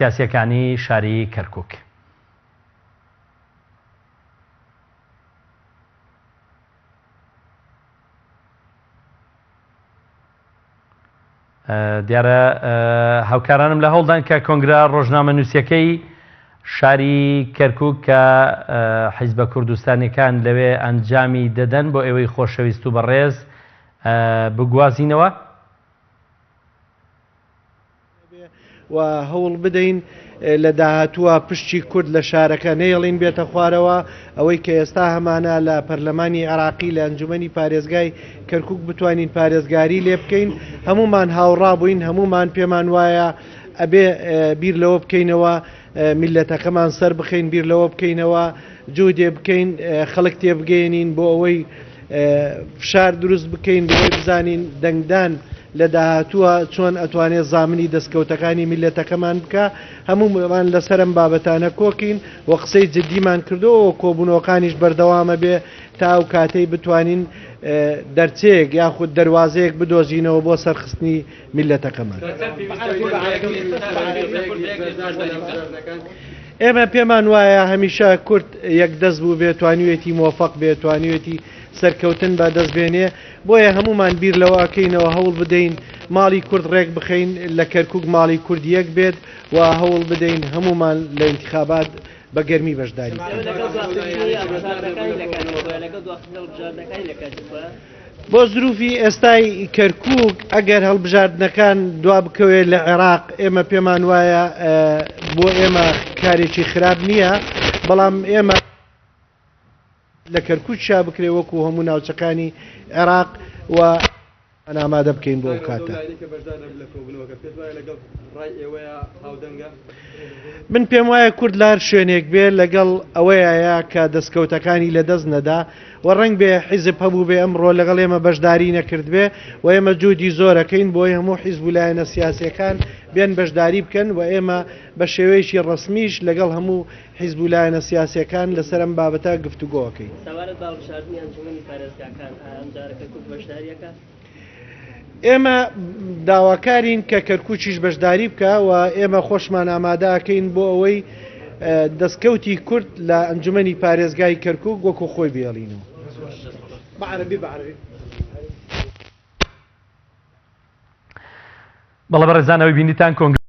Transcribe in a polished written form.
سیاسیەکانی شاری کەرکوک. دیارە هاوکارانم لە هەوڵدان کە کۆنگرە ڕۆژنامەنووسیەکەی شاری کەرکک کە حیزبە کوردستانیەکان لەوێ ئەنجامی دەدەن بۆ ئێوەی خۆشەویست و بەڕێز بگوازینەوە. و هەوڵ بدەین لە داهاتووە پشکی کورد لە شارەکە نەیەڵین بێتە خوارەوە، ئەوەی کە ئێستا هەمانە لە پەرلەمانی عێراقی لە ئەنجومەنی پارێزگای کەرکوک بتوانین پارێزگاری لێ بکەین، هەموومان هاوڕا بووین، هەموومان پێمان وایە ئەبێ بیر لەوە بکەینەوە میللەتەکەمان سەربخەین، بیر لەوە بکەینەوە جوهدێ بکەین خەڵک تێبگەیەنین بۆ ئەوەی فشار دروست بکەین بۆ ئەوەی بزانین دەنگدان لە داهاتووە چۆن ئەتوانێت زامنی دەستکەوتەکانی میللەتەکەمان بکا، هەموومان لەسەر ئەم بابەتانە کۆکین و قسەی جدیمان کردووە و کۆبوونەوەکانیش بەردەوامە بێ تا ئەو کاتەی بتوانین دەرچەیەک یاخود دەروازەیەک بدۆزینەوە بۆ سەرخستنی میللەتەکەمان. ئێمە پێمان وایە هەمیشە کورد یەکدەست بووبێ، توانیویەتی مۆفەق بێ، توانیویەتی سەرکەوتن بە دەست بێنێ، بۆیە هەموومان بیر لەوە ئەکەینەوە هەوڵ بدەین ماڵی کورد ڕێک بخەین، لە کەرکووک ماڵی کورد یەک بێت و هەوڵ بدەین هەموومان لە ئینتخابات بە گەرمی بەشداری بکەین. بۆ زروفی ئێستای کەرکوک ئەگەر هەڵبژاردنەکان دوا بکەوێت لە عێراق ئێمە پێمان وایە بۆ ئێمە کارێکی خراپ نییە بەڵام ئێمە لە کەرکوکشا بکرێ وەکو هەموو ناوچەکانی عێراق و ئامادە بکەین بۆ ئەو کاتە. من پێم وایە کورد لە هەر شوێنێک بێ لەگەڵ ئەوەیە کە دەستکەوتەکانی لەدەست نەدا و ڕەنگ بێ حیزب هەبوو بێ ئەمڕۆ لەگەڵ ئێمە بەشداری نەکردبێ و ئێمە جوودی زۆرەکەین بۆی هەموو حیزب و لایەنە سیاسیەکان بێن بەشداری بکەن و ئێمە بە شێوەیەکی ڕەسمیش لەگەڵ هەموو حیزب و لایەنە سیاسیەکان لەسەر ئەم بابەتە گفتوگۆ ئەکەین. سەبارەت بە هەڵبژاردنی ئەنجومەنی پارێزگاکان، ئایا ئەمجارە کەرکوک بەشداری ئەکات؟ ئێمە داواکارین کە کەرکوکیش بەشداری بکا و ئێمە خۆشمان ئامادە ئەکەین بۆ ئەوەی دەستکەوتی کورد لە ئەنجومەنی پارێزگای کەرکوک وەکو خۆی بهێڵینەوە. بەڵێ بەڕێزان ئەوەی بینیتان کۆنگرە.